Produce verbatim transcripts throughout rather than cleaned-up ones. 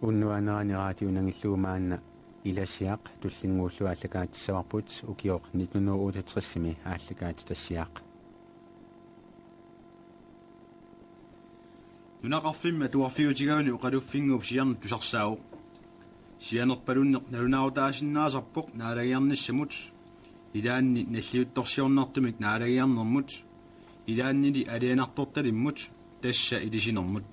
Unnuanerani raatiunangillugu maanna Ilasiaq tullinnguullugu aallakaatissavarput, ukioq nittenhundrede otteogtresimi aallakaatitassiaq. Nunaqarfimmi atuarfiutigavani oqaluffinnguup sianut tusarsaavoq. Sianerpalunneq nalunaarutaasinnaasarpoq naalagiarnissamut, ilaanni nalliuttorsiornartumik naalagiarnermut, ilaannili alianartortalimmut, tassa ilisinermut.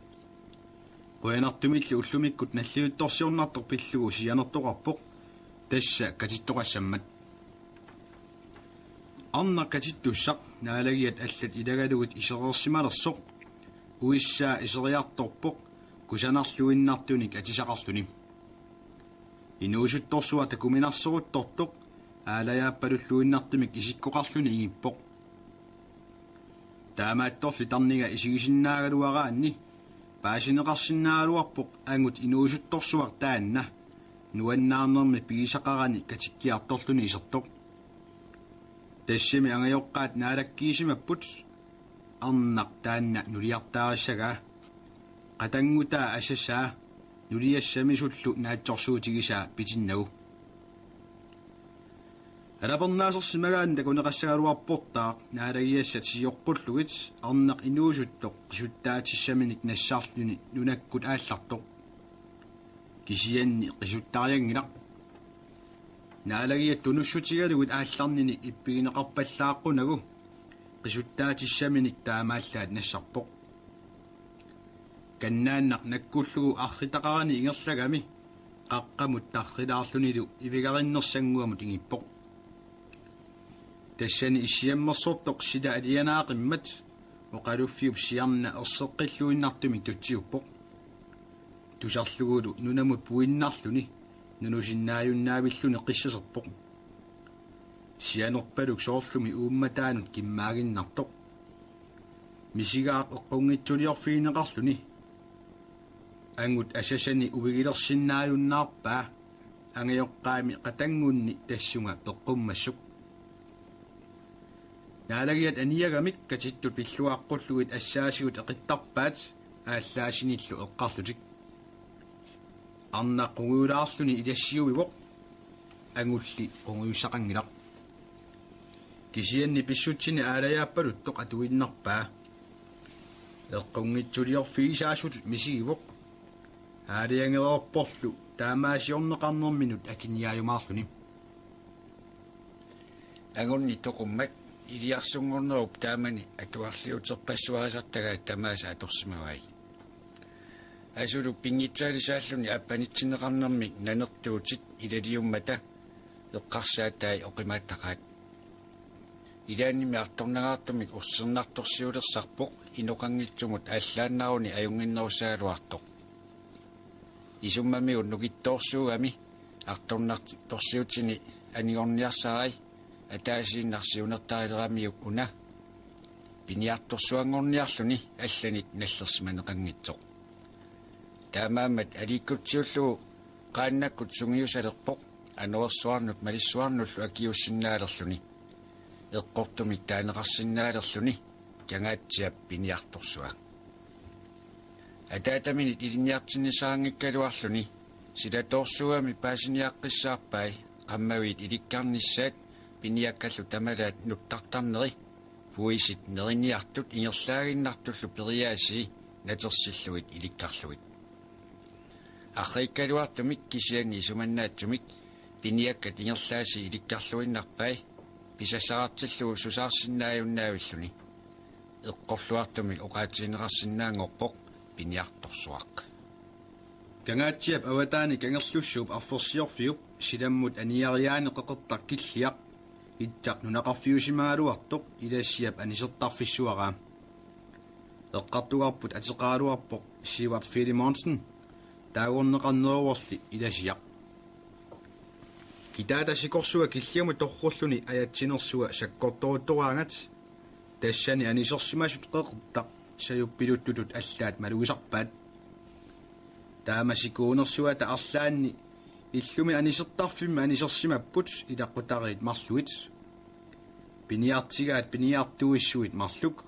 Qujanartumilli ullumikkut nalliuttorsiornartoq pillugu sianertoqarpoq, tassa katittoqassammat. Arnaq katittussaq naalagiat allat ilagalugit isereersimalersoq, uissaa iseriartorpoq kusanarluinnartunik atisaqarluni. Inuusuttorsuaq takuminarseruttortoq aalajaappalulluinnartumik isikkoqarluni ingippoq. Taamaattorli tarninga isigisinnaagaluaraanni paasineqarsinnaagaluarpoq angut inuusuttorsuaq taanna nuannaarnermi pigisaqarani katikkiartorluni isertoq. Tassami angajoqqaat naalakkiisimapput, arnaq taanna nuliartaarissagaa. Qatanngutaa asasaa nuliassamisullu naatsorsuutigisaa pitinnagu. Alapernaasersimagaanni takuneqassagaluarportaaq naalagiassat sioqqullugit arnaq inuusuttoq qisuttaatissaminik nassarluni nunakkut aallartoq. Kisianni qisuttarianngilaq. Naalagiat tunussutigalugit aallarnini ippigineqarpallaaqqunagu qisuttaatissaminik taamaallaat nassarpoq. Kannaannaq nakkullugu arritaqarani ingerlagami qaqqamut tarrilaarlunilu ivigarinnersannguamut ingippoq. Tassani issiammersortoq sila alianaaqimmat oqaluffiup siarna erseqqilluinnartumik tutsiuppoq. Tusarlugulu nunamut puinnarluni nunusinnaajunnaavilluni qissaserpoq. Sianerpaluk soorlumi uummataanut kimmaaginnartoq. Misigaaq eqqunngitsuliorfigineqarluni. Angut asasani uigilersinnaajunnaarpaa, angajoqqaami qatanngunni tassunga peqqummassuk. Naalagiat aniagamik katittut pilluaqqullugit assaasigut eqittarpaat aallaasinillu eqqarlutik. Arnaq qungujulaarluni ilassiuivoq, angulli qungujussaqanngilaq. Kisianni pissutsini aalajaappaluttoq atuinnarpaa. Eqqunngitsuliorfigisaasutut misigivoq, aalajangereerporlu taamaasiorneqarnerminut akiniaajumaarluni. Angunni toqummat iliarsunngornerup taamani atuarliuterpassuarisartagaat tamaasa atorsimavai. Asuluk pinngitsaalisaalluni aappanitsinneqarnermik nanertuutit ilaliummata eqqarsaatai oqimaattaqaat. Ilaannimi artornangaartumik ussernartorsiulersarpoq inoqanngitsumut aallaannaruni ajunnginnerussagaluartoq. Isummamigut nukittoorsuugami artornartorsiutini anigorniarsarai, ataasiinnaq siunertarileramiuk una piniartorsuanngorniarluni allanit nallersimaneqanngitsoq. Taamaammat aliikkutsiullugu qaannakkut sungiusalerpoq anorersuarnut malissuarnullu akiuussinnaalerluni. Eqqortumik taaneqarsinnaalerluni Kangaatsiap piniartorsua. Ataataminit ilinniartinnissaanngikkaluarluni silatoorsuugami paasiniaqqissaarpai qammaviit ilikkarnissaat piniakkallu tamalaat nuttartarneri puisit neriniartut ingerlaaginnartullu periaasii natersillugit ilikkarlugit. Arriikkaluartumik kisianni isumannaatsumik piniakkat ingerlaasii ilikkarluinnarpai pisassaqartillugu susaarsinnaajunnaavilluni. Eqqorluartumik oqaatigineqarsinnaanngorpoq piniartorsuaq. Kangaatsiap avataani Kangerlussuup arfersiorfiup silammut aniariaani qeqertaq Killiaq itsaq nunaqarfiusimagaluartoq Ilasiap anisertarfissuaraa. Eqqartugarput ateqaraluarpoq Sivert Filemonsen, taagorneqarneruvorli Ilasiaq. Kitaata sikorsua Killiamut torrulluni ajatsinersua sakkortooruttoraangat, tassani anisersimasut qeqertaq sajuppiluttutut allaat malugisarpaat. Taama sikuunersuata arlaanni illumi anisertarfimmi anisersimapput ilaquttariit marlugit. Piniartigaat piniartuissuit marluk.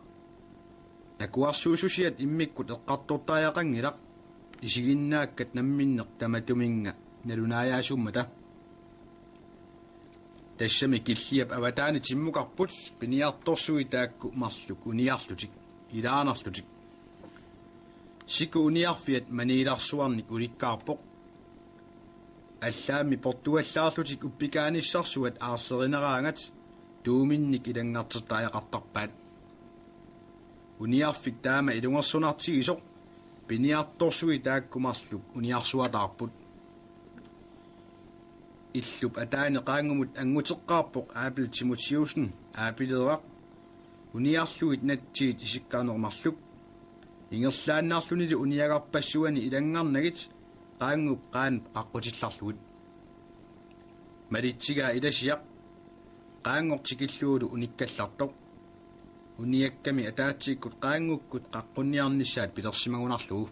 Nakuarsuussusiat immikkut eqqartortariaqanngilaq. isiginnaakkat namminneq tamatuminnga nalunaajaasuummata. Tassami Killiap avataani timmukarput piniartorsuit taakku marluk uniarlutik, ilaanarlutik. Siku uniarfiat maniilarsuarnik ulikkaarpoq. Allaammi portuallaarlutik uppikaanissarsuat aarlerineraangat tuuminnik ilanngartertariaqartarpaat. Uniarfik taama ilungersunartigisoq piniartorsuit taakku marluk uniarsuataarput. Illup ataani qaangumut anguteqqaarpoq Abel Timotheusen, Abeleeraq, uniarlugit natsiit isikkarneq marluk. Ingerlaannarlunilu uniagarpassuani ilanngarnagit qaangup qaanut qaqqutillarlugit. Malitsigaa Ilasiaq qaanngortikillugulu unikkallartoq. Uniakkami ataatsikkut qaanngukkut qaqqunniarnissaat pilersimagunarlugu.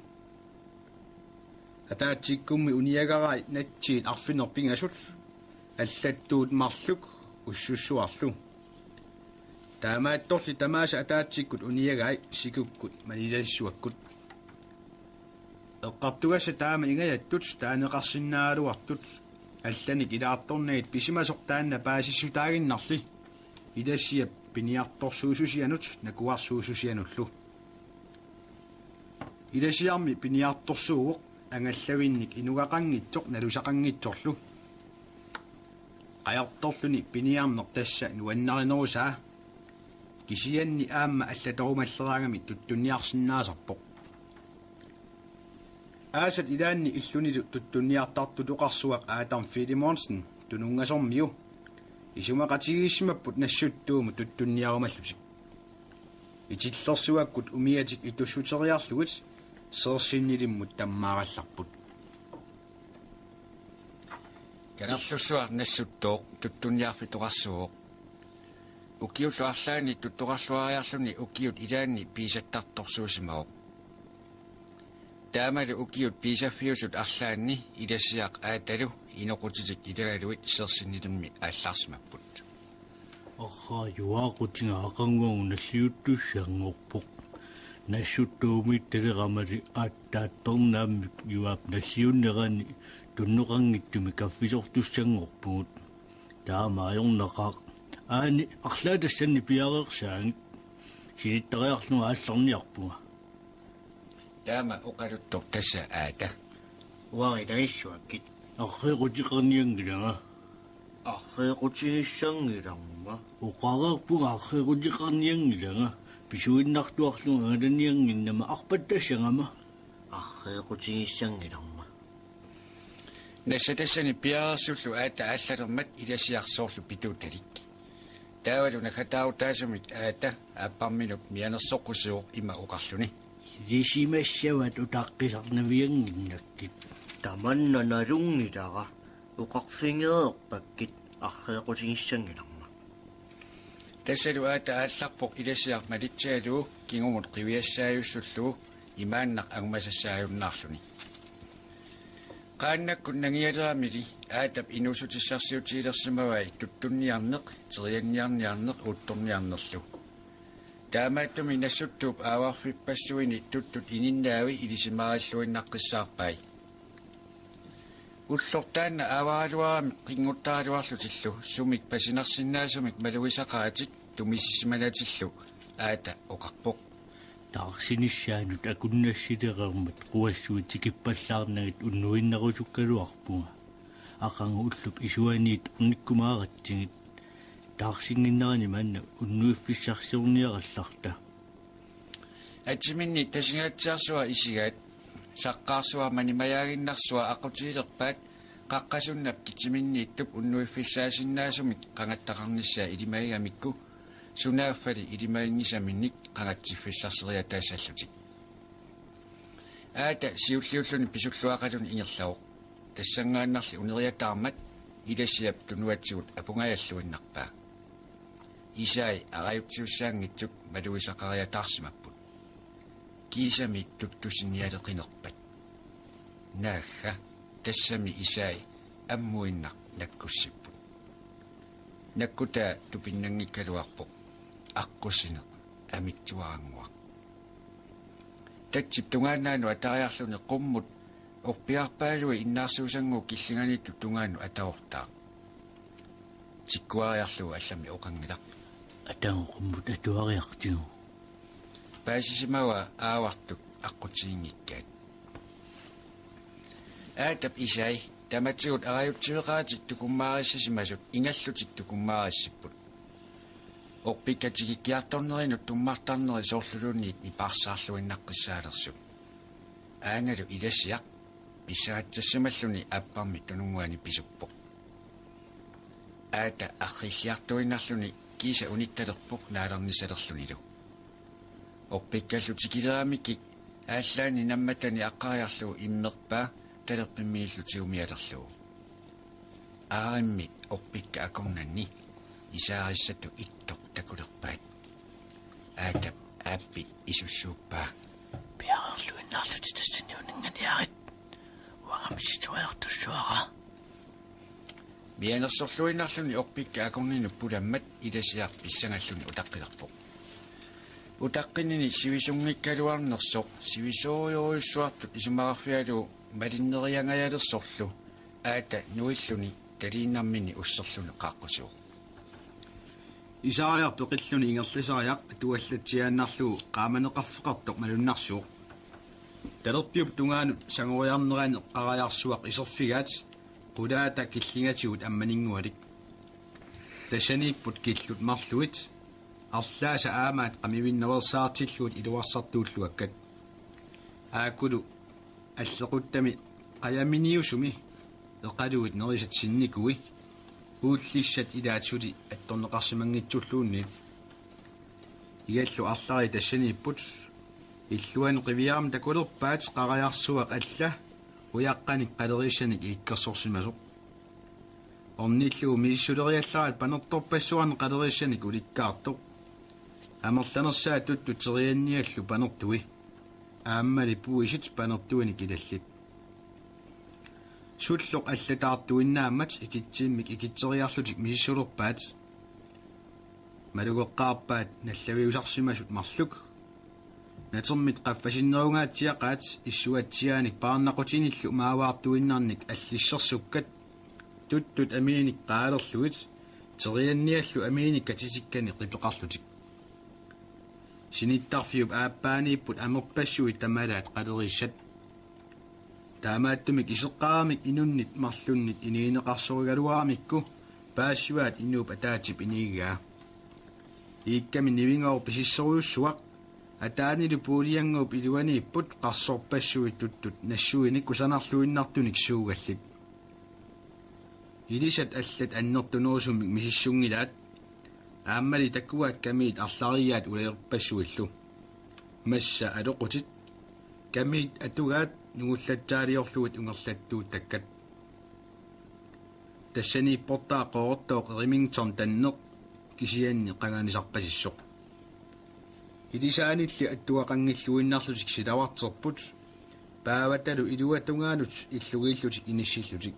Ataatsikkummi uniagarai natsiit arfineq-pingasut allattuut marluk ussussuarlu. Taamaattorli tamaasa ataatsikkut uniagai sikukkut maniilaassuakkut. Eqqartugassat taama ingajattut taaneqarsinnaagaluartut allanik ilaartornagit pisimasoq taanna paasissutaaginnarli Ilasiap piniartorsuussusianut nakuarsuussusianullu. Ilasiarmi piniartorsuuvoq angallavinnik inugaqanngitsoq nalusaqanngitsorlu. Qajartorluni piniarneq tassa nuannarinerusaa. Kisianni aamma allatorumalleraangami tuttunniarsinnaasarpoq. Aasat ilaanni illunilu tuttunniartartutoqarsuaq Adam Filemonsen Tununngasormiu isumaqatigiissimapput Nassuttuumut tuttunniarumallutik. Itillersuakkut umiatik itussuteriarlugit Seersinilimmut tammaarallarput. Kangerlussuaq Nassuttooq tuttunniarfitoqarsuuvoq. Ukiullu arlaanni tuttoqarluariarluni ukiut ilaanni piisattartorsuusimavoq. Taamalu ukiut piisaffiusut arlaanni Ilasiaq Aatalu inoqutitik ilagaluit Seersinilimmi aallarsimapput. Arraa, juaaqutiga aqaguagu nalliuttussanngorpoq. Nassuttuumiittaleramali aattaattornaammik juaap nalliunnerani tunnoqanngitsumik kaffisortussanngorpugut. Taama ajornaqaaq. Aani, arlaat tassani piareersaagit. Silittariarlunga aallarniarpunga. Taama oqaluttoq tassa Aata: Uanga ilagissuakkit. Arreeqquteqarnianngilanga. Arreeqqutigissanngilarma. Oqareerpunga arreeqquteqarnianngilanga. Pisuinnartuarlunga angalaniannginnama arpattassagama. Arreeqqutigissanngilarma. Nassatassani piareersullu Aata aallalermat Ilasiaq soorlu pituutalik. Taavalu naggataarutaasumik Aata aapparminut mianersoqqusivoq ima oqarluni: Ilisimassavat utaqqisarnaviannginnakkit. Tamanna nalunngilara, oqarfigereerpakkit arreeqqutigissanngilarma. Tassalu Aata aallarpoq Ilasiaq malitsigalugu kingumut qiviassaajussullugu imaannaq angumasassaajunnaarluni. Qaannakkut nangialeramili Aatap inuussutissarsiutigilersimavai tuttunniarneq, terianniarniarneq uuttorniarnerlu. Taamaattumik Nassuttuup aavarfippassuini tuttut ininnaavi ilisimaarilluinnaqqissaarpai. Ulloq taanna aavaraluarami qinnguttaraluarlutillu sumik pasinarsinnaasumik malugisaqaratik tumissisimanatillu Aata oqarpoq: Taarsinissaanut akunnassilereermat quassuit tikippallaarnagit unnuinnarusukkaluarpunga. Aqagu ullup isuaniit ornikkumaaratsigit. Taarsinnginnerani manna unnuiffissarsiorniarallarta. Atiminni tasingaatsiarsuaq isigaat, saqqaarsuaq manimajaaginnarsuaq aqqutigilerpaat, qaqqasunnap kitiminniittup unnuiffissaasinnaasumik qangattaqarnissaa ilimagigamikku, sunaaffali ilimaginngisaminnik qangatsiffissarseriataassallutik. Aata siulliulluni pisulluaqaluni ingerlavoq. Tassanngaannarli uneriataarmat Ilasiap tunuatigut apungajalluinnarpaa. Isai arajutsiussaanngitsut malugisaqariataarsimapput. Kiisami tuttusinialeqinerpat. Naagga, tassami isai ammuinnaq nakkussipput. Nakkutaa tupinnanngikkaluarpoq: Aqqusineq amitsuarannguaq. Tatsip tungaannaanut atariarluni qummut Orpiarpaalui innaarsuusanngooq killinganiittut tungaannut ataortaaq. Tikkuariarlugu allamik oqanngilaq: Atagu qummut atuariartigu. Paasisimavaa aavartut aqqutiginngikkaat. Aatap isai, tamatigut arajutsiveqaratik tukummaarissisimasut ingallutik tukummaarissipput. Orpikka tikikkiartornerinut tummartarneri soorluluunniit nipaarsaarluinnaqqissaalersut. Aanalu Ilasiaq pissangatsassimalluni aappami tununnguani pisuppoq. Aata arriilliartuinnarluni kiisa unittalerpoq naalernisalerlunilu. Orpikkallu tikileramikkik aallaanni nammatani aqqariarlugu immerpaa talerpimminillu tigumialerlugu. Aarimmi orpikka akornanni isaarissatut ittoq takulerpaat. Aatap aappi isussuuppaa: Piareerluinnarlutit tassani uninnganiarit. Uanga misissuiartussuara. Mianersorluinnarluni orpikka akorninut pulammat Ilasiaq pissangalluni utaqqilerpoq. Utaqqinini sivisunngikkaluarnersoq sivisoorujorujussuartut isumaqarfigalugu malinneriangajalersorlu aata nuilluni taliinnarmini usserluni qaaqqusivoq. Isaariaq peqilluni ingerlasariaq atuallatsiaannarlugu qaamaneqarfeqartoq malunnarsivoq. Talerpiup tungaanut sangoriarnerani qarajarsuaq iserfigaat, qulaata killingatigut ammaninngualik. Tassaniipput killut marluk, arlaasa aamaat qamivinnaveersaartillugit iluarsartuulluakkat. Aakkulu allequttami qajaminiusumi eqaluit nerisat sinnikui, uullissat ilaat suli attorneqarsimanngitsulluunniit. Igallu arlarit tassaniipput, illuanut qiviarami takulerpaat qarajarsuaq alla ujaqqanik qaleriissanik iikkersorsimasoq. Ornillugu misissuleriallaraat panertorpassuarnik qaleriissanik ulikkaartoq. Amerlanersaat tuttut terianniallu panertui. Aammali puisit panertuinik ilallit. Sulloq allataartuinnaammat ikitsiimmik ikitseriarlutik misissulerpaat. Malugeqqaarpaat nallaviusarsimasut marluk. Natermit qaffasinnerungaatsiaqaat issuatsiaanik paarnaqutinillu maavaartuinnarnik allissersukkat, tuttut amiinik qaalerlugit, terianniallu amiinik katitikkani qipeqarlutik. Sinittarfiup aappaaniipput amerpassuit tamalaat qaleriissat. Taamaattumik iseqqaramik inunnit marlunnit inigineqarsorigaluaramikku paasivaat inuup ataatsip inigigaa. Iikkami nivingooq pisissorujussuaq, ataanilu puulianngooq iluaniipput qarsorpassuit tuttut nassuinik kusanarluinnartunik suugallit. Ilisat allat annertunerusumik misissunngilaat, aammali takuaat kamiit arlariaat ulerpassuillu. Massa aloqutit, kamiit atugaat nungullatsaaliorlugit ungerlattuuttakkat. Tassaniipportaaq qoortoq Remington tanneq kisianni qanganisarpasissoq. Ilisaanilli attugaqanngilluinnarlutik silavarterput, paavatalu iluatungaanut illugiillutik inissillutik.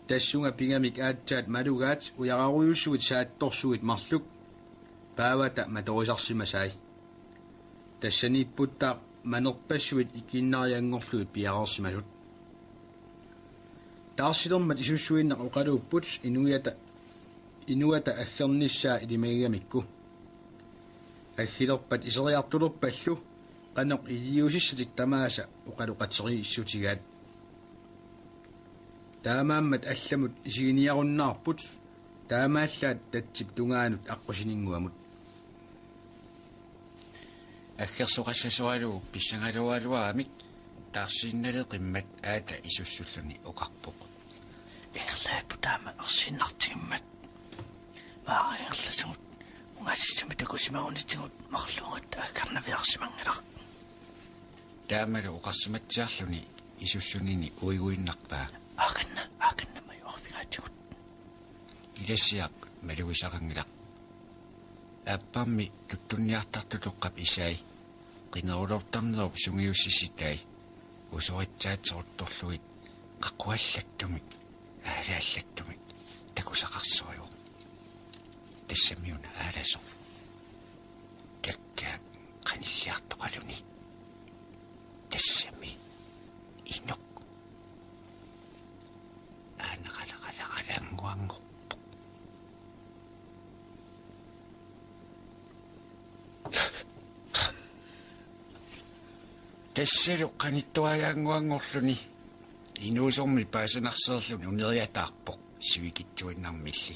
Tassunga pigamik aatsaat malugaat ujararujusuit saattorsuit marluk paavata matorisarsimasai. Tassaniipputtaaq manerpassuit ikiinnarianngorlugit piareersimasut. Taarsilermat isussuinnaq oqaluupput inuiata, inuata aggernissaa ilimagigamikku. Aggilerpat iseriartulerpallu qanoq iliuusissatik tamaasa oqaloqateriissutigaat. Taamaammat allamut isiginiarunnaarput, taamaallaat tatsip tungaanut aqqusininnguamut. Aggersoqassasoralugu pissangaloraluaramik taarsiinnaleqimmat aata isussulluni oqarpoq: Ingerlavipput taama ersiinnartigimmat. Maanga ingerlasugut ungasissami takusimagunitigut marluugatta aggernaviarsimanngilaq. Taamalu oqarsimatsiarluni isussunini uiguinnarpaa: Aakanna, aakanna majuarfigaatigut. Ilasiaq malugisaqanngilaq. Aappami tuttunniartartutoqqap isai qinerulortarnerup sungiussisitai usoritsaatseruttorlugit qaquallattumik, aalaallattumik takusaqarsorivoq. Tassamiuna aalasoq. Kakkaak qanilliartoqaluni. Tassami inuk Tassalu qanittuajaannguanngorluni inuusormi paasinarseerluni uneriataarpoq sivikitsuinnarmilli.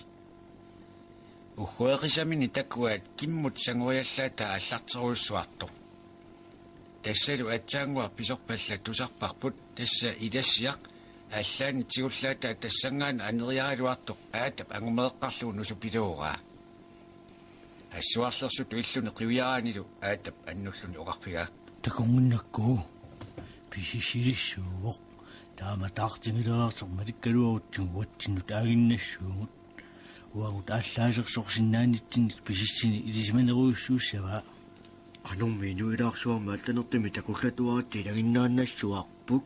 Uggueqisamini takuaat kimmut sangoriallaataa aallarterujussuartoq. Tassalu aatsaannguaq pisorpallat tusarparput, tassa Ilasiaq allaanni tigullaataa tassanngaannaq aneriaraluartoq Aatap angumeeqqarlugu nusupilooraa. Assuarlersutut illuni qiviaraanilu Aatap annulluni oqarfigaa: Takunnginnakku. Pisissilissuuvoq. Taama taartinngileriartoq malikkaluarutsigu uatsinnut aaginnassuugut. Uagut aallaasersorsinnaanitsinnik pisissini ilisimanerujussuussavaa. Qanormi inuilaarsuarmi allannertumik takullatuaratta ilaginnaannassuarput,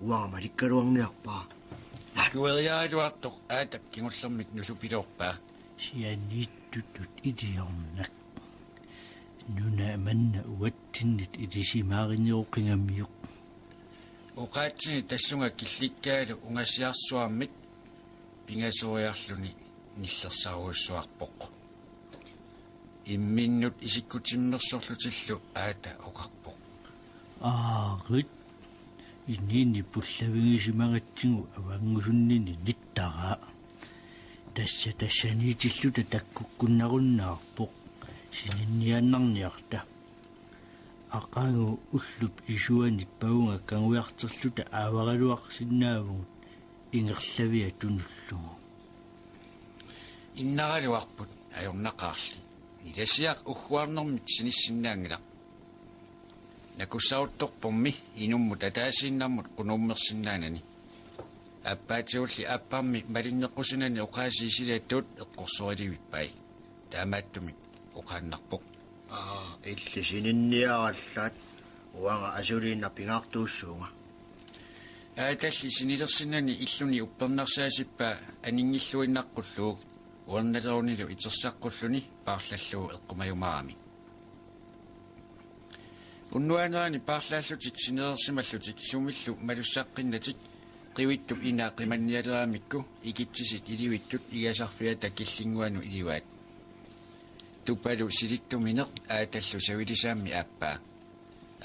uanga malikkaluarniarpara. Qiviaraluartoq Aatap kingullermik nusupiloorpaa: Sianiittutut iliornak. Nuna manna uatsinnit ilisimaarineroqigamiuk. Oqaatsini tassunga killikkaalu ungasiarsuarmik pingasoriarluni nillersarujussuarpoq. Imminnut isikkutimmersorlutillu Aata oqarpoq: Aarit, inini pullavigisimagatsigu avanngusunnini nittaraa. Tassa tassaniitilluta takkukkunnarunnaarpoq, sininniaannarniarta. Aqagu ullup isuanit pavunga kangujarterluta aavaraluarsinnaavugut ingerlavia tunullugu. Innaraluarput ajornaqaarli. Ilasiaq ugguarnermik sinissinnaanngilaq. Nakussaruttorpormi inummut ataasiinnarmut qunuummersinnaanani. Aappaatigulli aapparmi malinneqqusinani oqaasii isilattut eqqorsorilivippai. Taamaattumik oqaannarpoq: Aa, illit sininniarallaat, uanga asuliinnaq pingaartuussuunga. Aatalli sinilersinnani illuni uppernarsaasippaa aninngilluinnaqqullugu, uernalerunilu itersaqqulluni paarlallugu eqqumajumaarami. Unnuanerani paarlaallutik sinerersimallutik sumillu malussaqqinnatik qivittup inaa qimannialeramikku ikitsisit ilivittut igasarfiata killinnguanut ilivaat. Tupalu silittumineq Aatallu savilisaammi aappaa.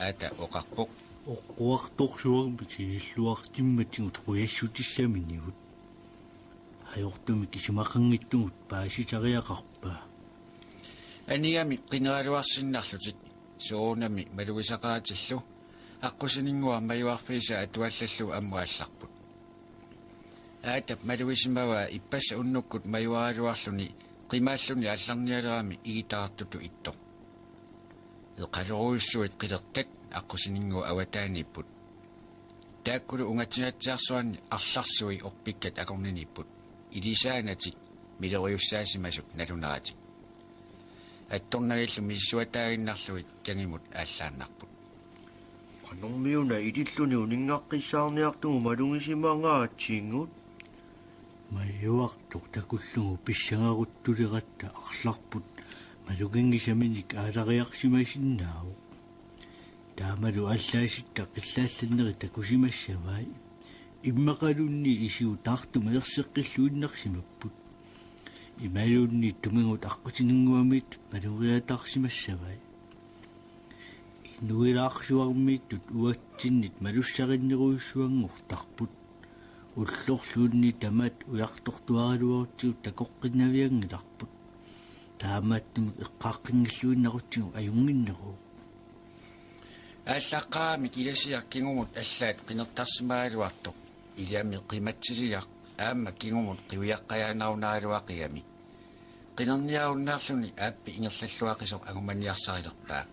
Aata oqarpoq: Oqquartorsuarmit sinilluartimmatigut qujassutissaminigut. Ajortumik isumaqanngitsugut paasisariaqarpa? Anigami qineraluarsinnarlutik soorunami malugisaqaratillu aqqusininngua majuarfiisa atuallallugu ammut aallarput. Aatap malugisimavaa ippassaq unnukkut majuaraluarluni qimaalluni aallarnialerami igitaartutut ittoq. Eqalorujussuit qilertat aqqusininngua avataaniipput. Taakkulu ungatsigatsiarsuanni arlarsui orpikkat akorniniipput. Ilisaanatik miloriussaasimasut nalunaratik. Attornagillu misissuataaginnarlugit kangimut aallaannarput. Qanormiuna ililluni uninngaqqissaarniartugut malugisimagaatigut? Majuartoq takullugu pissangaruttuleratta arlarput maluginngisaminik aalariarsimasinnaavoq. Taamalu aallaasitta qillaallanneri takusimassavai. Immaqaluunniit isigut taartumik erseqqilluinnarsimapput. Imaluunniit tumigut aqqutinnguamiittut malugeriataarsimassavai. Inuilaarsuarmiittut uatsinnit malussarinnerujussuanngortarput. Ullorluunniit tamaat ujartortuaraluarutsigu takoqqinnavianngilarput. Taamaattumik eqqaaqqinngilluinnarutsigu ajunnginneruvoq. Aallaqqaaramik Ilasiaq kingumut allaat qinertarsimagaluartoq ilami qimatsiligaq aamma kingumut qiviaqqajaannarunaraluaqigami. Qinerniarunnaarluni aappi ingerlalluaqisoq angumaniarsarilerpaa.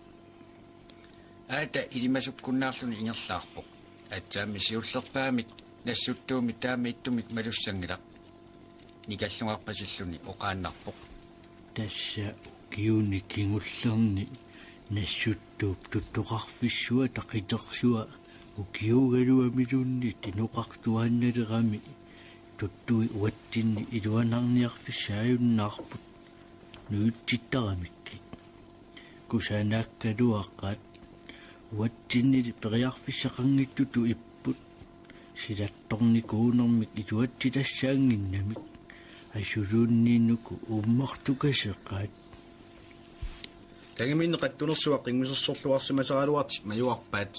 Aata ilimasukkunnaarluni ingerlaarpoq. Aatsaammi siullerpaamik nassuttuumik taama ittumik malussanngilaq. Nikallungarpasilluni oqaannarpoq: Tassa ukiuni kingullerni nassuttuup tuttoqarfissuata qitersua ukiuugaluamiluunniit inoqartuaannalerami tuttui uatsinni iluanarniarfissaajunnaarput nuitsittaramikku. Kusanaakkaluaqaat uatsinnili periarfissaqanngitsutut ipput. Silattornikuunermik iluatsitassaannginnamik asuluunniinuku uummartukaseqaat. Tangimiinneq attunersuaq qinngussersorluarsimasaraluartik majuarpaat.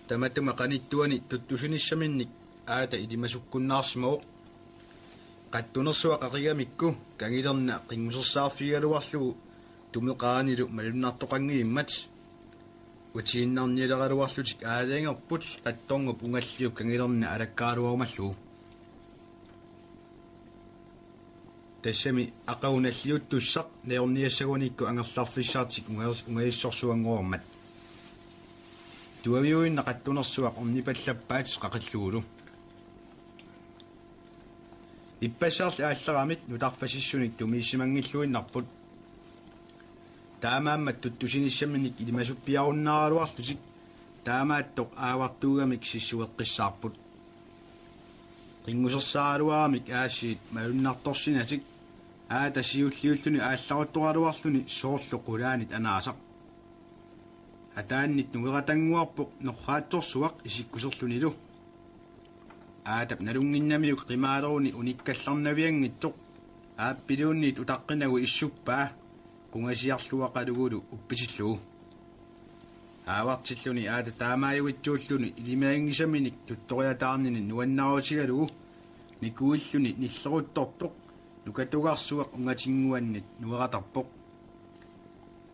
Tamatuma qanittuani tuttusinissaminnik aata ilimasukkunnaarsimavoq. Qattunersuaq qaqigamikku kangilerna qinngusersaarfigigaluarlugu tumeqaranilu malunnartoqanngivimmat. Utiinnarnialeraluarlutik aalajangerput qattorngup ungalliup kangilerna alakkaraluarumallugu. Tassami aqagu nalliuttussaq najorniassagunikku angerlarfissartik unga-, ungajassorsuanngoreermat. Tuaviuinnaq qattunersuaq ornipallappaat qaqillugulu. Ippassarli aallaramik nutarfasissunik tumiissimanngilluinnarput. Taamaammat tuttusinissaminnik ilimasuppiarunnaaraluarlutik taamaattoq aavartuugamik sissueqqissaarput. Qinngusersaaraluaramik aasiit malunnartorsinnatik aata siulliulluni aallaruttoraluarluni soorlu qulaanit anaasaq. Ataannit nueratannguarpoq norraatsorsuaq isikkuserlunilu. Aatap nalunnginnamiuk qimaaleruni unikkallarnavianngitsoq aappiluunniit utaqqinagu issuppaa qungasiarluaqalugulu uppitillugu. Aavartilluni aata taamaajuitsuulluni ilimaaginngisaminik tuttoriataarnini nuannaarutigalugu nikuilluni nilleruttortoq nukatugarsuaq ungatinnguannik nueratarpoq.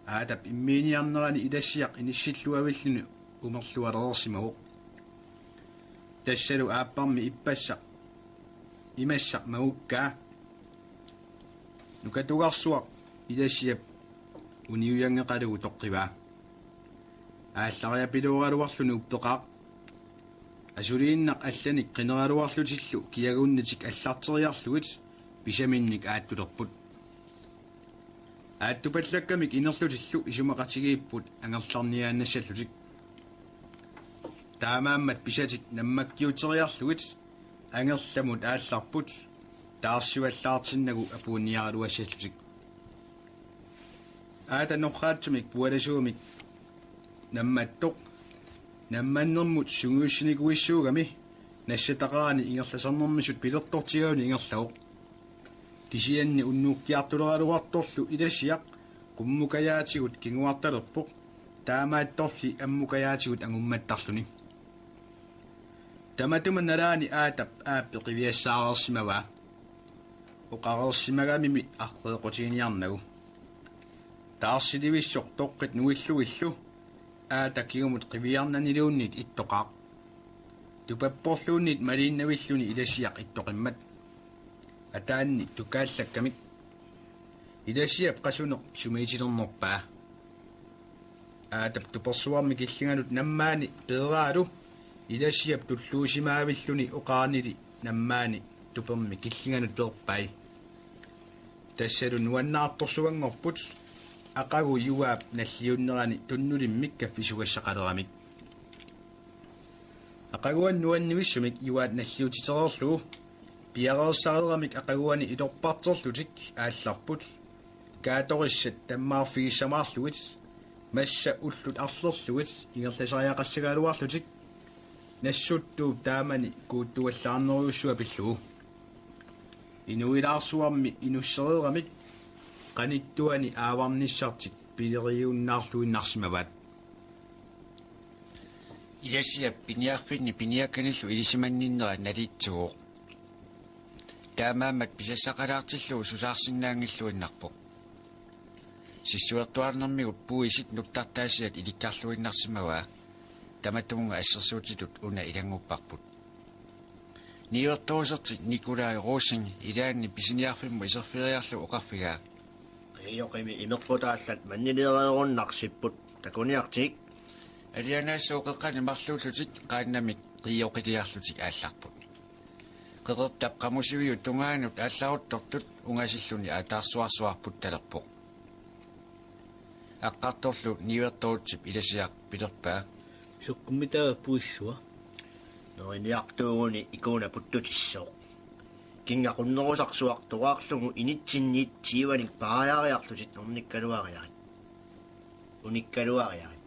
Aatap immiiniarnerani Ilasiaq inissilluavilluni umerlualereersimavoq. Tassalu aapparmi ippassaq imassa mangukkaa. Nukatugarsuaq Ilasiap uniujangeqalugu toqqivaa. Aallariapiluaraluarluni uppeqaaq. Asuliinnaq allanik qineraluarlutillu kiagunnitik allarteriarlugit pisaminnik aattulerput. Aattupallakkamik inerlutillu isumaqatigiipput angerlarniaannassallutik. Taamaammat pisatik nammakkiuteriarlugit angerlamut aallarput taarsivallaartinnagu apuunniaraluassallutik. Aata norraatsumik pualasuumik nammattoq nammannermut sungiussinikuissuugami nassataqarani ingerlasarnermisut pilertortigavani ingerlavoq. Kisianni unnuukkiartuleraluartorlu Ilasiaq qummukajaatigut kinguartalerpoq, taamaattorli ammukajaatigut angummattarluni. Tamatuma nalaani Aatap aappi qiviassaareersimavaa oqareersimagamimi arreequtiginiarnagu. Taarsilivissoq toqqit nuillugillu Aata kingumut qiviarnaniluunniit ittoqaaq. Tupapporluunniit maliinnavilluni Ilasiaq ittoqimmat. Ataanni tukaallakkamik. Ilasiap qasuneq sumiitilernerpaa. Aatap tupersuarmi killinganut nammaani peeraalu Ilasiap tulluusimaavilluni oqaranili nammaani tupermi killinganut peerpai. Tassalu nuannaartorsuanngorput aqagu Juaap nalliunnerani tunnulimmik kaffisugassaqaleramik. Aqaguani nuannivissumik Juaat nalliutitereerlugu piareersareeramik aqaguani ilorparterlutik aallarput. Kaatorissat tammaarfigissamaarlugit massa ullut arlerlugit ingerlasariaqassagaluarlutik Nassuttuup taamani kuuttuallaarnerujussuaq pillugu. Inuilaarsuarmi inussereeramik qanittuani aavarnissartik pileriunnaarluinnarsimavaat. Ilasiap piniarfinni piniakkanillu ilisimanninnera naliitsuuvoq. Taamaammat pisassaqalaartillugu susaarsinnaanngilluinnarpoq. Sissuertuarnermigut puisit nuttartaasiat ilikkarluinnarsimavaa. Tamatumunnga assersuutitut una ilanngupparput. Niuertorusertik Nikolaj Rosing ilaanni pisiniarfimmut iserfigeriarlugu oqarfigaa: Qiioqimi imeqqutaallat manniliareerunarsipput, takuniartigik. Alianaassuup qeqqani marluullutik qaannamik qiioqiliarlutik aallarput. Qeqertap qamusiviup tungaanut aallaruttortut ungasilluni aataarsuarsuaq puttalerpoq. Aqqartorlu niuertorutsip Ilasiaq pilerpaa: Sukkummitaava puissua? Neriniartuuguni ikuuna puttutissooq. Kinga qunnerusarsuaq toraarlugu initsinniit tyvenik paariariarlutit ornikkaluariarit. Unikkaluariarit.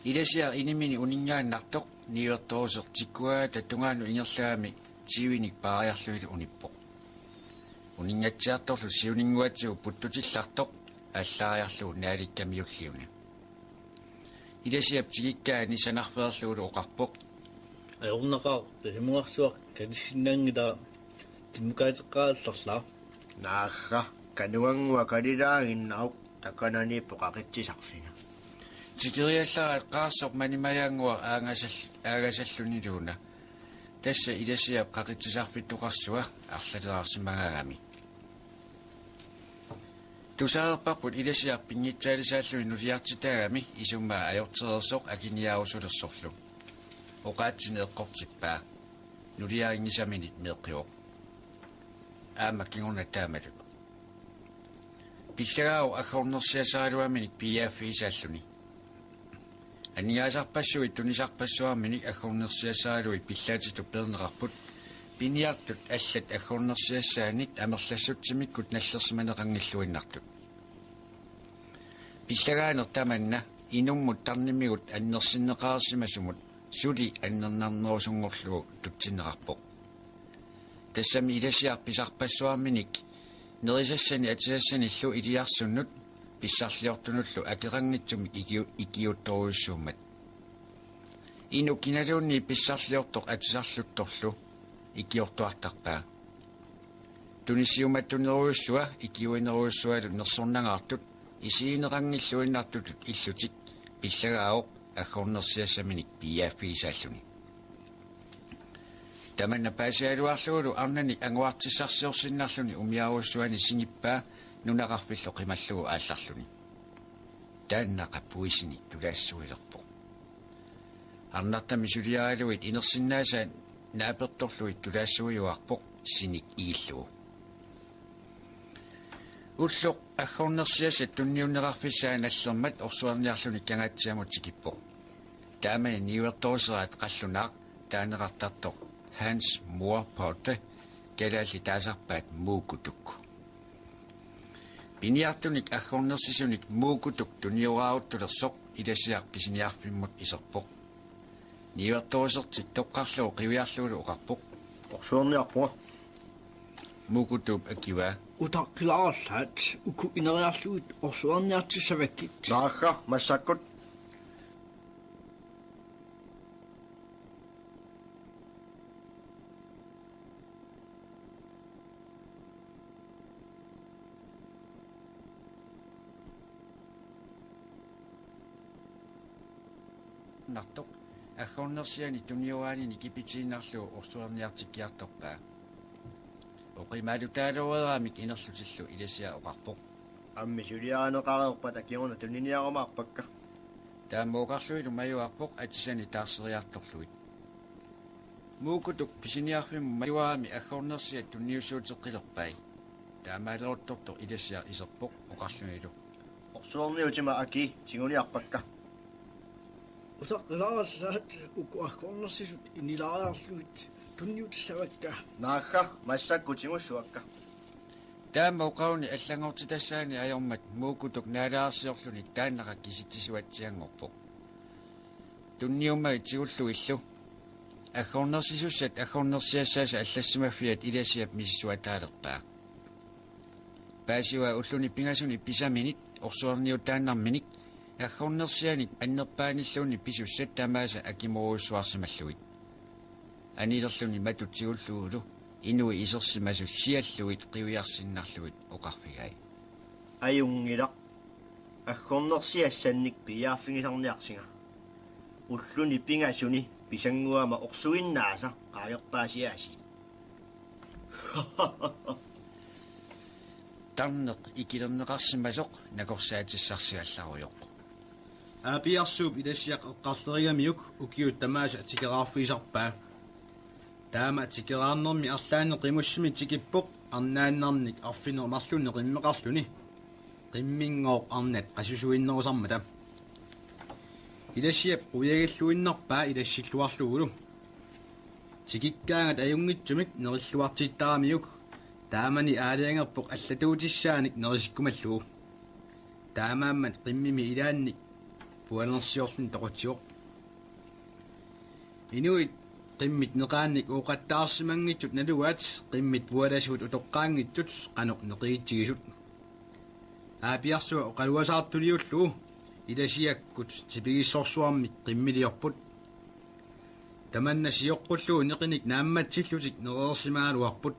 Ilasiaq inimini uninngaannartoq niuertoruseq tikkuaata tungaanut ingerlagami tyvenik paariarlunilu unippoq. Uninngatsiartorlu siuninnguatigut puttutillartoq aallariarlugu naalikkamiulliuna. Ilasiap tikikkaani sanarfeerlugulu oqarpoq: Ajornaqaaq, tasimuarsuaq kalissinnaanngilaa, timmukaateqqaarallarlaa. Naagga, kanuannguaq kalilaaginnaruk, takananiippoq qaqitsisarfik. Tikeriallaraat qaarsoq manimajaannguaq aagasal-, aagasalluniluuna. Tassa Ilasiap qaqitsisarfittoqarsua arlaleraarsimagaagami. Tusareerparput Ilasiaq pinngitsaalisaalluni nuliartitaagami isumaa ajortereersoq akiniaarusulersorlu. Oqaatsini eqqortippaa. Nuliarinngisaminit meeqqivoq. Aamma kingorna taamatut. Pillagaavoq aggornersiassaraluaminik piiaaffigisaalluni. Aningaasarpassuit tunisarpassuarminik aggornersiassaraluit pillaatitut peerneqarput, piniartut allat aggornersiassaanik amerlassutsimikkut nallersimaneqanngilluinnartut. Pillagaaneq tamanna inummut tarnimigut annersinneqareersimasumut suli annernarnerusunngorlugu tutsinneqarpoq. Tassami Ilasiaq pisarpassuarminik nerisassani atisassanillu iliarsunnut pissarliortunullu akeqanngitsumik ikiu-, ikiuuttorujussuummat. Inuk kinaluunniit pissarliortoq atisarluttorlu ikiortuartarpaa. Tunissiumattunerujussua ikiuinerujussualu nersornangaartut isigineqanngilluinnartutut illutik pillagaavoq aggornersiassaminik piiaaffigisaalluni. Tamanna paasigaluarlugulu arnanik anguartissarsiorsinnarluni umiarujussuani singippaa nunaqarfillu qimallugu aallarluni. Taannaqa puisinik tulaassuilerpoq. Arnartami suliaraluit inersinnaasaat naapertorlugit tulaassuiuarpoq sinik igillugu. Ulloq aggornersiassat tunniunneqarfissaat nallermat orsuerniarluni Kangaatsiamut tikippoq. Taamani niuertoruseraat qallunaaq taaneqartartoq Hans Mor Potte, kalaallit taasarpaat Muukutuk. Piniartunik aggornersisunik Muukutuk tunioraaruttulersoq Ilasiaq pisiniarfimmut iserpoq. Niuertorusertik toqqarlugu qiviarlugulu oqarpoq: Orsuerniarpunga. Muukutuup akivaa: Utaqqilaarlaat, uku ineriarlugit orsuerniartissavakkit. Naagga, massakkut. Nartoq aggornersiani tunioraanini kipitiinnarlugu orsuerniartikkiartorpaa. Oqimaalutaalooreeramik inerlutillu Ilasiaq oqarpoq: Ammi suliarineqareerpata kingorna tuniniarumaarpakka. Taama oqarlunilu majuarpoq atisani taarseriartorlugit. Muukutuk pisiniarfimmut majuarami aggornersiat tunniussuuteqqilerpai. Taamaaleruttortoq Ilasiaq iserpoq oqarlunilu: Orsuerniutima aki, tiguniarpakka. Utaqqilaarlaat, uku aggornersisut inilaariarlugit tunniutissavakka. Naagga, massakkut tigussavakka. Taama oqaruni allanngortitassaani ajormat Muukutuk naalaarsiorluni taannaqa kisitsisuatsianngorpoq. Tunniummagit tigullugillu aggornersisussat aggornersiassaasa allassimaffiat Ilasiap misissuataalerpaa. Paasivaa ulluni pingasuni pisaminik orsuerniutaannarminik aggornersianik annerpaanilluunniit pisussat tamaasa akimorujussuarsimallugit. Anilerluni matut tigullugulu inuit isersimasut siallugit qiviarsinnarlugit oqarfigai: Ajunngilaq. Aggornersiassannik piiaaffigisarniarsinga. Ulluni pingasuni pisannguama orsuinnaasa qaangerpaasiaasiit. Tarneq ikilerneqarsimasoq nakorsaatissarsigallarujoq. Aapiarsuup Ilasiaq eqqarlerigamiuk ukiut tamaasa tikeraarfigisarpaa. Taama tikeraarnermi arlaanni qimussimik tikippoq arnaannarnik arfineq-marlunnik qimmeqarluni. Qimminngooq arnat qasusuinnerusarmata. Ilasiap quiagilluinnarpaa ilassilluarlugulu. Tikikkaangat ajunngitsumik nerilluartittaramiuk taamani aalajangerpoq allatuutissaanik nerisikkumallugu. Taamaammat qimmimi ilaannik puanersiorluni toqutsivoq. Inuit qimmit neqaannik ooqattaarsimanngitsut nalugaat qimmit pualasuut utoqqaanngitsut qanoq neqigitsigisut. Aapiarsua oqaluasaartuliullugu Ilasiakkut tipigissorsuarmik qimmiliorput. Tamanna sioqqullugu neqinik naammatsillutik nereersimagaluarput.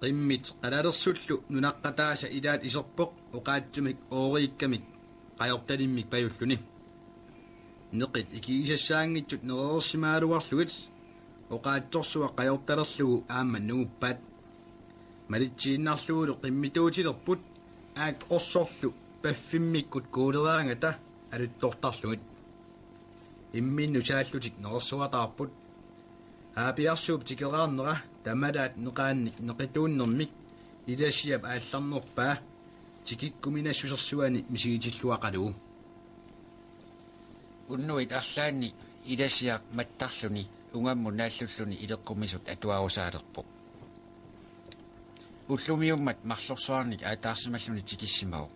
Qimmit qalalersullu nunaqqataasa ilaat iserpoq oqaatsumik ooriikkamik qajortalimmik pajulluni. Neqit ikigisassaanngitsut nereersimagaluarlugit oqaatsorsuaq qajortalerlugu aamma nunguppaat. Malitsiinnarlugulu qimmituutilerput aak orsorlu paffimmikkut kuuleraangata aluttortarlugit. Imminnut saallutik nerersuataarput. Aapiarsuup tikeraarnera tamalaat neqaannik neqituunnermik Ilasiap aallarnerpaa tikikkuminassusersuani misigitilluaqalugu. Unnuit arlaanni Ilasiaq mattarluni ungammut naallulluni ileqqumisut atuarusaalerpoq. Ullumiummat marlorsuarnik aataarsimalluni tikissimavoq.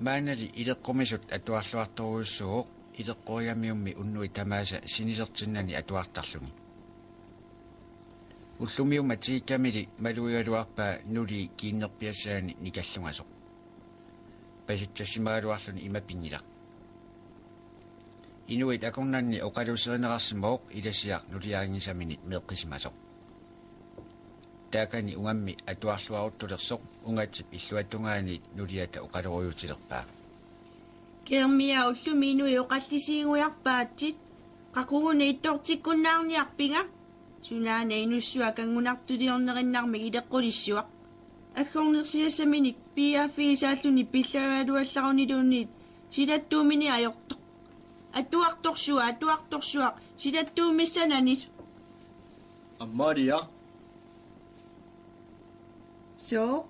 Maannali ileqqumisut atuarluartorujussuuvoq ileqqorigamiummi unnuit tamaasa sinilertinnani atuartarluni. Ullumiummat tikikkamili malugigaluarpaa nulii kiinnerpiassaani nikallungasoq. Pasitsassimagaluarluni ima pinngilaq. Inuit akornanni oqaluuserineqarsimavoq Ilasiaq nuliarinngisaminit meeqqisimasoq. Taakani ungammi atuarluaruttulersoq ungatsip illuatungaaniit nuliata oqalorujuutilerpaa. Kimmia, ullumi inuit oqallisiiguiarpaatsit, qaqugu ittortikkunnaarniarpinga? Sunaana inussuaq kanngunartuliornerinnarmik ileqqulissuaq. Aggornersiassaminik piiaaffigisaalluni pillagaluallaruniluunniit silattuumini ajortoq. Atuartorsuaq, atuartorsuaq, silattuumissananit. Amalia. Sooq?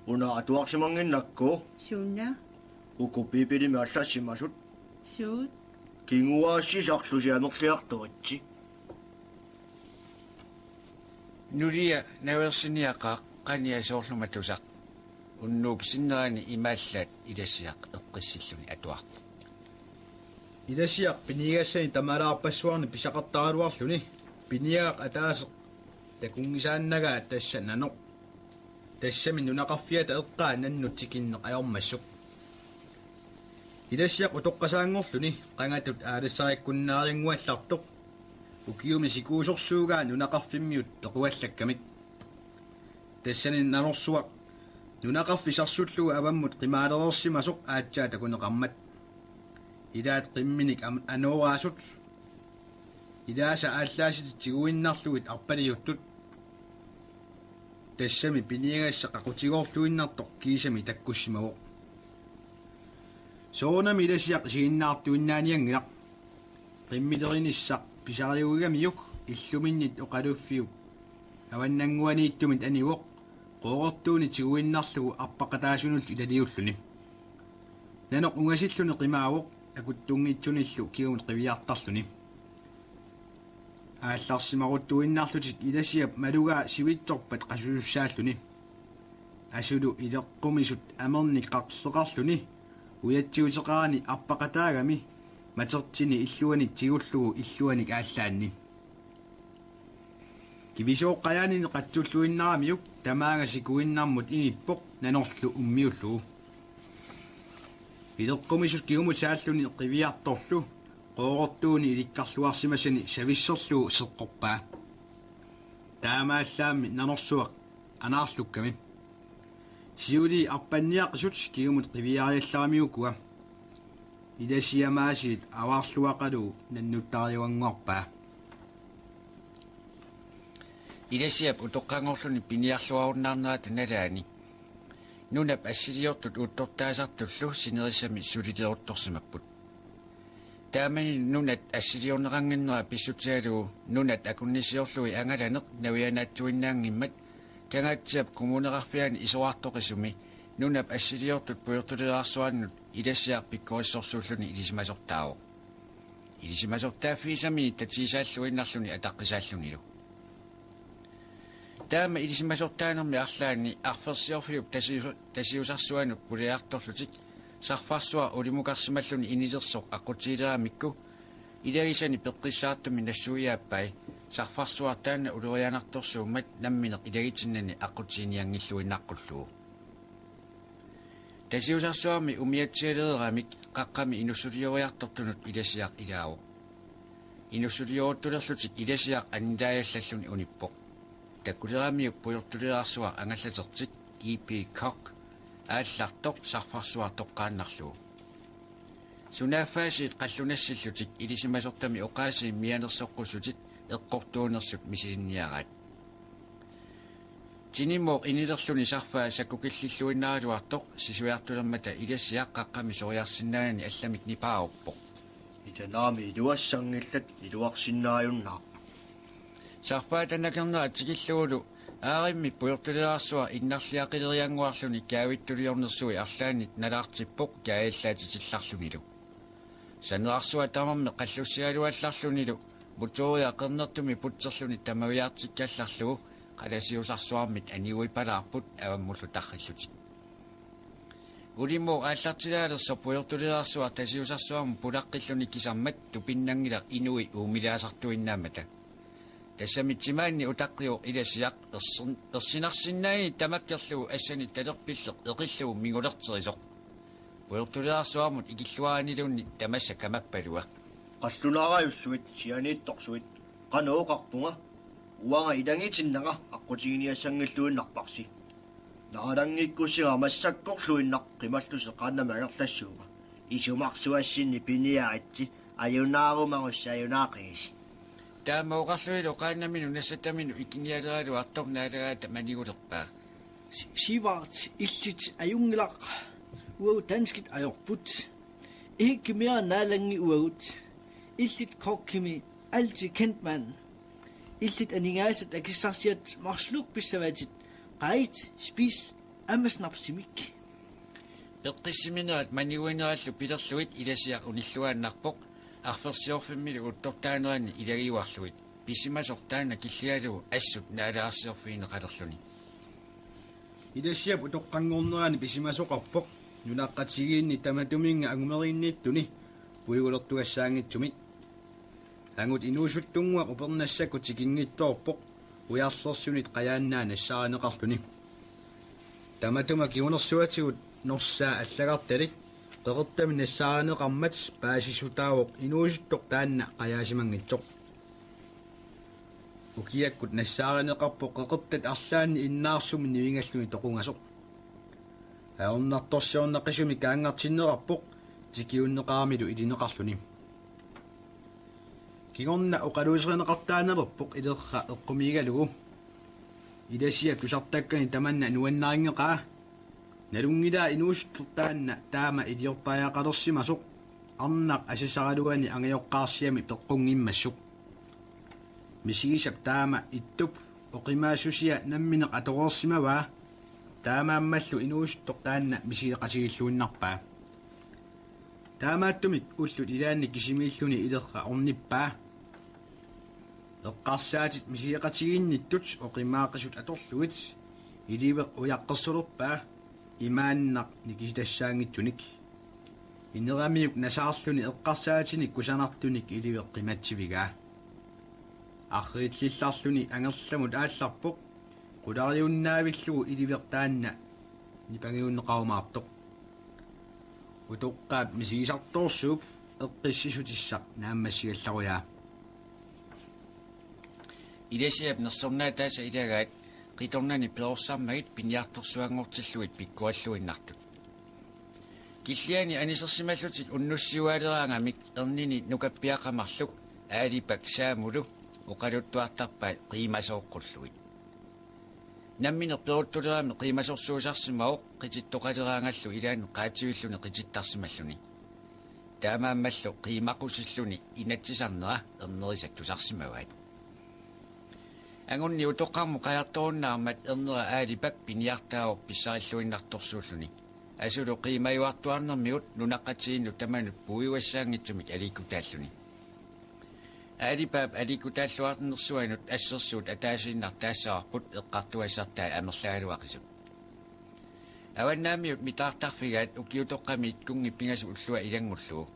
Una atuarsimannginnakku. Suuna? Uku Biibilimi allassimasut. Suut? Kinguaassisarlusi amerliartuatsi. Nulia naveersiniaqaaq, qania soorlu matusaq. Unnuup sinnerani imaallaat Ilasiaq eqqissilluni atuarpoq. Ilasiaq piniagassani tamalaarpassuarnik pisaqartaraluarluni piniagaq ataaseq takunngisaannagaa tassa nanoq. Tassami nunaqarfiata eqqaa nannut tikinneq ajormassuk. Ilasiaq utoqqasaanngorluni qangatut aalassarikkunnaarinnguallartoq ukiumi sikuusorsuugaa nunaqarfimmiut pequallakkamik. Tassani nanorsuaq nunaqarfik sarsullugu avammut qimaalereersimasoq aatsaat takuneqarmat. Ilaat qimminik am-, anooraasut. Ilaasa aallaasitik tiguinnarlugit arpaliuttut. Tassami piniagassaq qaqutigoorluinnartoq kiisami takkussimavoq. Soorunami Ilasiaq isiginnaartuinnaanianngilaq. Qimmilerinissaq pisariugigamiuk illuminnit oqaluffiup avannannguaniittumit anivoq, qoorortuuni tiguinnarlugu arpaqataasunullu ilaliulluni. Nanoq ungasilluni qimaavoq akuttunngitsunillu kingumut qiviartarluni. Aallarsimaruttuinnarlutik Ilasiap malugaa sivitsorpat qasusussaalluni. Asulu ileqqumisut amernik qarleqarluni ujatsiuteqarani arpaqataagami matertini illuanik tigullugu illuanik aallaanni. Kivisooqqajaanini qatsulluinnaramiuk tamaanga sikuinnarmut inippoq nanorlu ummiullugu. Ileqqumisut kingumut saalluni qiviartorlu qoorortuuni ilikkarluarsimasani savisserlugu seqqorpaa. Taamaallaammi nanorsuaq anaarlukkami. Siulii arpanniaqisut kingumut qiviariallaramiukua. Ilasiamaasiit avaarluaqalugu nannuttariuannguarpaa. Ilasiap utoqqanngorluni piniarluarunnaarnerata nalaani nunap assiliortut uuttortaasartullu sinerissami sulileruttorsimapput. Taamani nunat assiliorneqannginnera pissutigalugu nunat akunnissiorlugit angalaneq navianaatsuinnaanngimmat Kangaatsiap Kommuneqarfiani isorartoqisumi nunap assiliortut pujortuleerarsuannut Ilasiaq pikkorissorsuulluni ilisimasortaavoq. Ilisimasortaaffigisaminit tatigisaalluinnarluni ataqqisaallunilu. Taama ilisimasortaanermi arlaanni arfersiorfiup tasius-, tasiusarsuanut puliartorlutik sarfarsuaq ulimukarsimalluni inilersoq aqqutigileramikku ilagisani peqqissaartumik nassuiaappai sarfarsuaq taanna ulorianartorsuummat nammineq ilagitinnani aqqutiginianngilluinnaqqullugu. Tasiusarsuarmi umiatsialereeramik qaqqami inussulioriartortunut Ilasiaq ilaavoq. Inussulioruttulerlutik Ilasiaq annilaajallalluni unippoq. Takuleramiuk pujortulilaarsuaq angallatertik E P Koch aallartoq sarfarsuaq toqqaannarlugu. Sunaaffaasiit qallunassillutik ilisimasortami oqaasiin mianersoqqussutit eqqortuunersut misilinniaraat. Tinimooq inilerluni sarfaa sakkukillilluinnaraluartoq sisuiartulermata Ilasiaq qaqqami soriarsinnaanani allamik nipaaruppoq. Itanaami iluassanngillat, iluarsinnaajunnaarput. Sarfaa tanakernera tikillugulu aarimmi pujortulilaarsuaq innarliaqileriannguarluni kaavittuliornersui arlaannit nalaartippoq kaajallaatitillarlunilu. Sanerarsuaq tamarmi qallussigaluallarlunilu motoria qernertumik putserluni tamaviaartikkallarlugu qalasiusarsuarmit aniuipalaarput avammullu tarrillutik. Ulimooq aallartilaalersoq pujortulilaarsuaq tasiusarsuarmut pulaqqilluni kisarmat tupinnanngilaq inui uumilaasartuinnaammata. Tassami timaanni utaqqivoq Ilasiaq ersin-, ersinarsinnaanini tamakkerlugu assani talerpilleq eqillugu mingulerterisoq. Pujortulilaarsuarmut ikilluaraniluunniit tamassa kamappalua. Qallunaarajussuit, sianiittorsuit, qanoq oqarpunga, uanga ilanngutinnanga aqqutiginiassanngilluinnarparsi. Naalanngikkussiga massakkorluinnaq qimallusi qaannamik angerlassuunga. Isumarsuassinni piniaritsi, ajunaarumagussi ajunaaqigisi. Taama oqarlunilu qaannaminu nassataminut ikinialeraluartoq naalagaata manigulerpaa. Si-, Sivart, illit ajunngilaq. Uagut danskit ajorput. Ikke mere naalanngi uagut. Illit kokkimi altid kendt mand. Illit aningaasat akissarsiat marluk pissavatit. Qaajit, spis aamma snapsimik. Peqqissiminerat maniguinerallu pilerlugit Ilasiaq unilluaannarpoq, arfersiorfimmilu uttortaaneranni ilagiuarlugit. Pisimasoq taanna killigalugu assut naalagarsiorfigineqalerluni. Ilasiap utoqqanngornerani pisimasoqarpoq, nunaqqatigiinni tamatuminnga angumeriinniittuni puigulertugassaanngitsumik. Angut inuusuttunnguaq upernassakkut tikinngitsoorpoq, ujarlersunit qajaannaa nassaarineqarluni. Tamatuma kingunersuatigut norsaa allagartalik qeqertamik nassaarineqarmat paasissutaavoq inuusuttoq taanna qajaasimanngitsoq. Ukiakkut nassaarineqarpoq qeqertat arlaanni innaarsummi nivingalluni toqungasoq. Ajornartorsiornaqisumik kaanngartinneqarpoq tikiunneqaramilu ilineqarluni. Kingorna oqaluuserineqartaannalerpoq ilerra eqqumiigalugu. Ilasiap tusartakkani tamanna nuannarinngeqaa. Nalunngilaa inuusuttoq taanna taama iliortariaqalersimasoq arnaq asasaraluani angajoqqaarsiami peqqunngimmassuk. Misigisap taama ittup oqimaassusia nammineq atoreersimavaa, taamaammallu inuusuttoq taanna misigeqatigiilluinnarpaa. Taamaattumik ullut ilaanni kisimiilluni ilerra ornippaa. Eqqarsaatit misigeqatigiinnittut oqimaaqisut atorlugit iliveq ujaqqersulerpaa imaannaq nikisitassaanngitsunik. Ineramiuk nasaarluni eqqarsaatinik kusanartunik iliveq qimatsivigaa. Arriillillarluni angerlamut aallarpoq, qulariunnaavillugu iliveq taanna nipangiunneqarumaartoq. Utoqqaap misigisartoorsuup eqqississutissaq naammassigallarujaa. Ilasiap nersornaataasa ilagaat qitornani perorsarmagit piniartorsuanngortillugit pikkorilluinnartut. Killiani anisersimallutik unnussiualeraangamik ernini nukappiaqqat marluk Aalipak Saamulu oqaluttuartarpaat qiimasooqqullugit. Nammineq peruttulerami qiimasorsuusarsimavoq qitittoqaleraangallu ilaanni qaativilluni qitittarsimalluni. Taamaammallu qiimaqusilluni inatsisarnera ernerisat tusarsimavaat. Angunni utoqqarmut qajartorunnaarmat ernera Aalipak piniartaavoq pissarilluinnartorsuulluni. Asulu qiimajuartuarnermigut nunaqqatigiinnut tamanut puigugassaanngitsumik aliikkutaalluni. Aalipaap aliikkutaalluarnersuanut assersuut ataasiinnaq taassavarput eqqartugassartai amerlagaluaqisut. Avannaamiut mitaartarfigaat ukiutoqqamiit kunngip pingasut ullua ilanngullugu.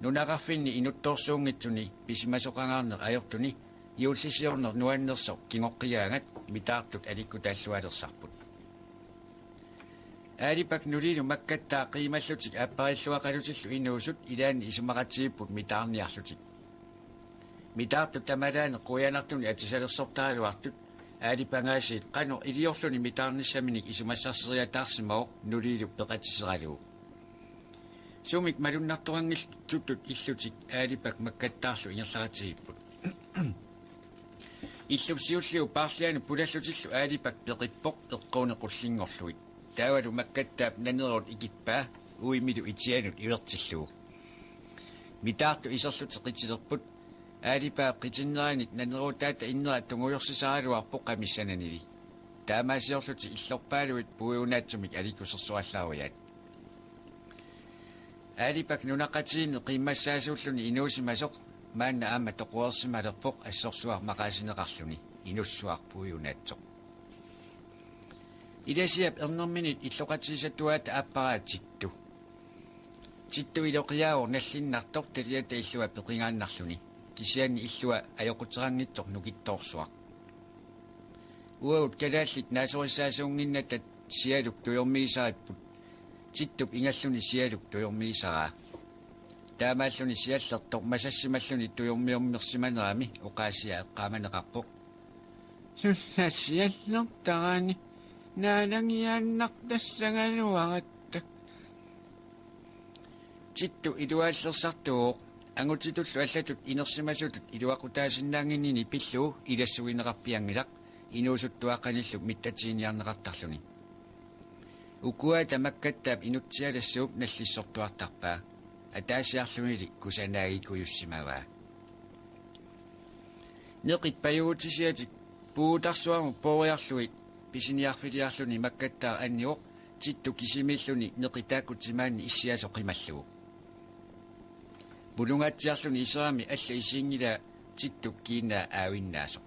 Nunaqarfinni inuttoorsuunngitsuni pisimasoqangaarneq ajortuni juullisiorneq nuannersoq kingoqqigaangat mitaartut aliikkutaallualersarput. Aalipak nulilu Makkattaaq qiimallutik aapparilluaqalutillu inuusut ilaanni isumaqatigiipput mitaarniarlutik. Mitaartut tamalaani quianartunik atisalersortaraluartut aalipangaasiit qanoq iliorluni mitaarnissaminik isumassarseriataarsimavoq nulilu peqatiseralugu. Sumik malunnartuanngitsutut illutik aalipak Makkattaarlu ingerlaqatigiipput. Illup siulliup paarlianut pulallutillu aalipak peqippoq eqquuni qullinngorlugit. Taavalu Makkattaap naneruut ikippaa uimilu itianut ivertillugu. Mitaartut iserlutik qitilerput. Aalipaap qitinneranik naneruutaata innera tungujorsisaraluarpoq qamissananili. Taamaasiorlutik illorpaaluit puigunaatsumik aliikkusersorallaarujaat. Aalipak nunaqqatigiinni qiimmassaasuulluni inuusimasoq maanna aamma toquersimalerpoq assorsuaq maqaasineqarluni, inussuaq puiunaatsoq. Ilasiap ernerminit illoqatigisatuaata aapparaa Tittu. Tittu iloqiaavoq nallinnartoq taliata illua peqingaannarluni, kisianni illua ajoquteranngitsoq nukittoorsuaq. Uagut kalaallit naasorissaasuunnginnatta sialuk tujormigisaripput, Tittup ingalluni sialuk tujormigisaraa. Taamaalluni siallertoq masassimalluni tujormiummersimanerami oqaasia eqqaamaneqarpoq: Sunassiallertarani naalangiaannartassagaluaratta. Tittu iluaallersartuuvoq, angutitullu allatut inersimasutut iluaqutaasinnaannginnini pillugu ilassugineqarpianngilaq, inuusuttuaqqanillu mittatiginiarneqartarluni. Ukuata Makkattaap inutsialassuup nallissortuartarpaa, ataasiarlunili kusanaagikujussimavaa. Neqit pajuutisiatik puutarsuarmut pooriarlugit pisiniarfiliarluni Makkattaaq annivoq Tittu kisimiilluni neqi taakku timaanni issiasoq qimallugu. Pulungaatsiarluni iserami alla isiinngilaa Tittup kiinaa aavinnaasoq.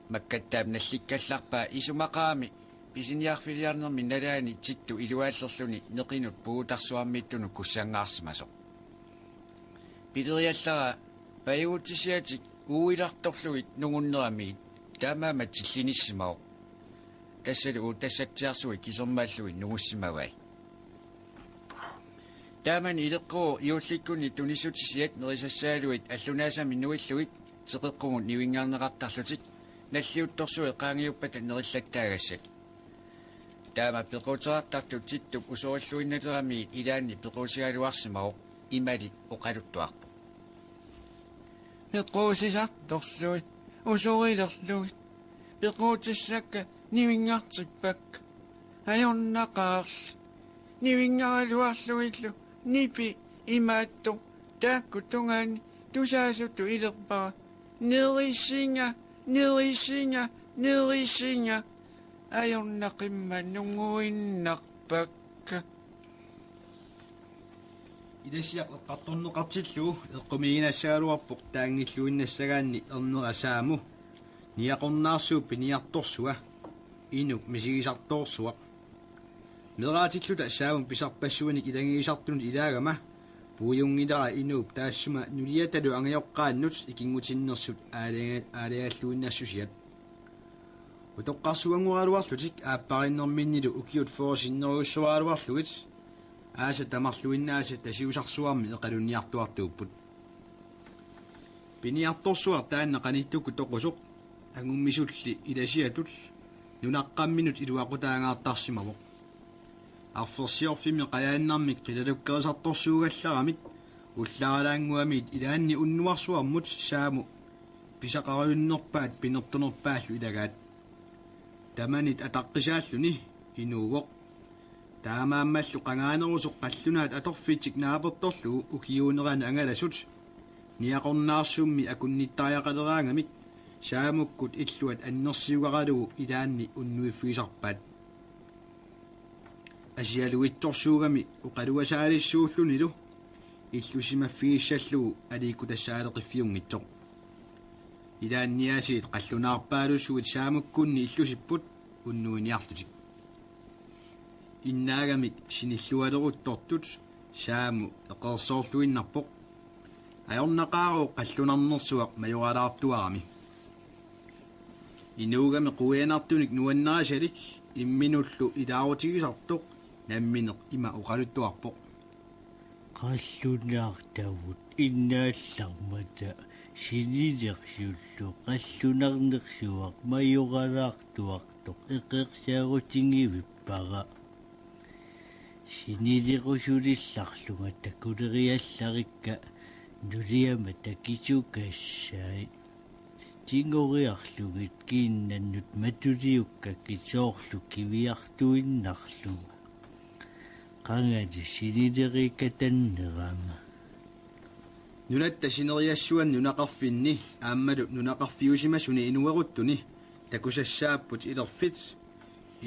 Makkattaap nallikkallarpaa isumaqarami pisiniarfiliarnermi nalaani Tittu iluaallerluni neqinut puutarsuarmiittunut kussanngaarsimasoq. Pileriallaraa pajuutisiatik uuilartorlugit nungunneramigit, taamaammat tillinissimavoq. Tassalu uuttassatsiarsuit kisermaallugit nungussimavai. Taamani ileqquvoq juullikkunni tunissutisiat nerisassaaluit allunaasami nuillugit teqeqqumut nivinngarneqartarlutik, nalliuttorsuit qaangiuppata nerillattaagassat. Taama pequuteqartartut Tittup usorilluinnaleramiit ilaanni pequutigaluarsimavoq, imali oqaluttuarpoq: Pequutisartorsuit usorilerlugit pequutissakka nivinngartippakka. Ajornaqaarli. Nivinngaraluarlugillu nipi imaattoq taakku tungaani tusaasutut ilerpara: Nerisinga, nerisinga, nerisinga. Ajornaqimmat nunguinnarpakka. Ilasiaq eqqartorneqartillugu eqqumiiginassagaluarpoq taanngilluinnassagaanni ernera Saamu, Niaqornaarsuup piniartorsua, inuk misigisartoorsuaq. Meeraatilluta Saamut pisarpassuinik ilagigisartunut ilaagama puiunngilara inuup taassuma nuliatalu angajoqqaannut ikinngutinnersut aalaja-, aalajaalluinnassusiat. Utoqqarsuanngoraluarlutik aapparinnerminnilu ukiut fyrre sinnerujussuaraluarlugit aasat tamarluinnaasa Tasiusarsuarmi eqalunniartuartuupput. Piniartorsuaq taanna qanittukkut toqusoq angummisulli ilasiatut nunaqqamminut iluaqutaangaartarsimavoq. Arfersiorfimmi qajaannarmik qilalukkerisartorsuugallaramik ullaaralaannguamiit ilaanni unnuarsuarmut Saamu pisaqarujunnerpaat pinertunerpaallu ilagaat. Tamanit ataqqisaalluni inuuvoq. Taamaammallu qangaanerusoq qallunaat atorfitsik naapertorlugu ukiuunerani angalasut Niaqornaarsummi akunnittariaqaleraangamik Saamukkut illuat annersiugaralugu ilaanni unnuiffigisarpaat. Asialuitsorsuugami oqaluasaalissuullunilu illusimaffigissallugu aliikkutassaaleqiffiunngitsoq. Ilaanniaasiit qallunaarpaalussuit Saamukkunni illusipput unnuiniarlutik. Innaagamik sinillualeruttortut Saamu eqeersoorluinnarpoq. Ajornaqaarooq qallunarnersuaq majoralaartuarami. Inuugami quianartunik nuannarisalik imminullu ilaarutigisartoq nammineq ima oqaluttuarpoq: Qallunaartavut innaallarmata sinilersullu qallunarnersuaq majoralaartuartoq eqeersaarutigivippara. Sinilerusulillarlunga takuleriallarikka nuliama takisukassai. Tingoriarlugit kiinnannut matuliukkakkit soorlu kiviartuinnarlunga. Qangali sinilerikatannerama. Nunatta sineriassuani nunaqarfinni aammalu nunaqarfiusimasuni inueruttuni takusassaapput ilerfit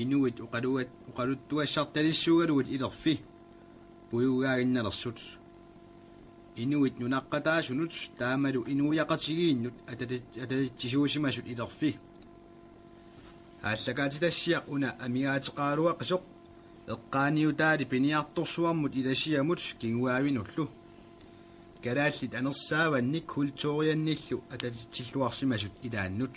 inuit oqaluat-, oqaluttuassartalissuugalugit ilerfi pujugaaginnalersut. Inuit nunaqqataasunut taamalu inuiaqatigiinnut atati-, atatitsisuusimasut ilerfi. Aallakaatitassiaq una amigaateqaraluaqisoq eqqaaniutaali piniartorsuarmut Ilasiamut kinguaavinullu. Kalaallit anersaavannik kulturiannillu atatitsilluarsimasut ilaannut.